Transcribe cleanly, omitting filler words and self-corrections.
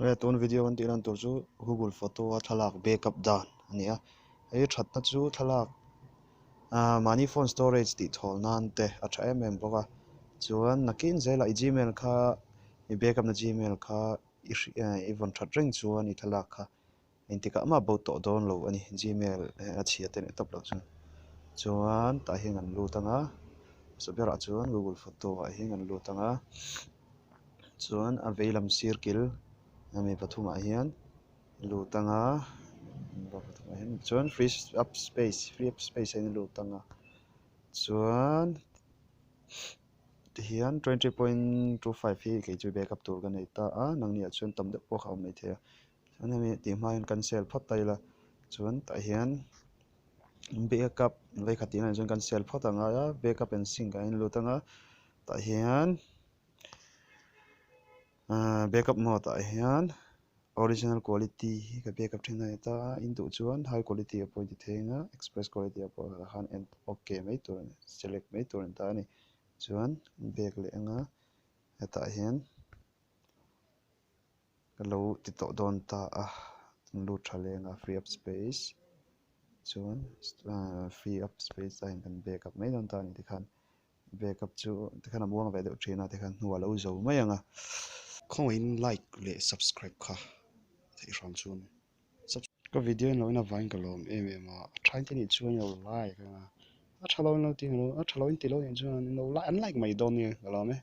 He tun video kan tih lan tur chu google photo a thlalak backup dan a ni a hei thatna chu thlalak ah mahni phone storage tih thawl nan te a tha em em bawk a chuan nakin zelah i gmail kha i backup na gmail kha i hri i vawn that reng chuan i thlalak kha engtikah mah bo tawh dawn lo a ni gmail a chhia te leh tawp loh chuan chuan tah hian an lut ang a hmasa berah chuan google photo ah hian an lut ang a chuan a vei lam sir kil hemi pathumah hian lut ang a chuan free up space free up space ah hian a lut ang a chuan tihian 20.25 hi kei chu backup tur ka nei ta a nangni ah chuan tam deuh pawh kha a awm maithei a chuan hemi tih hma hian cancel phawt ta ila chuan tah hian backup vawikhat tih na ah chuan cancel phawt a ngai a backup and sync ah hian a lut ang a tah hian ahh backup mode ah hian original quality hi ka backup thin a ni ta a in duh chuan high quality ah pawh in ti thei ang a express quality ah pawh tah khan en okay mai tur a ni select mai tur a ni ta a ni chuan back leh ang a hetah hian ka lo ti tawh dawn ta a lut tha leng a free up space chuan ahh free up space ah hian kan backup mai dawn ta a ni tikhan backup chu tikhan a muang ve deuh thin a tikhan hnuah a lo zo mai ang a. Khawngaihin like leh subscribe kha theih hram chu a ni. Ka video in lo en avangin ka lawm em em a, a tha in te nih chuan i lo like ang a, a tha lo in lo ti ang a tha lo in ti lo nih chuan an lo like an like mai dawn nia ka lawm e.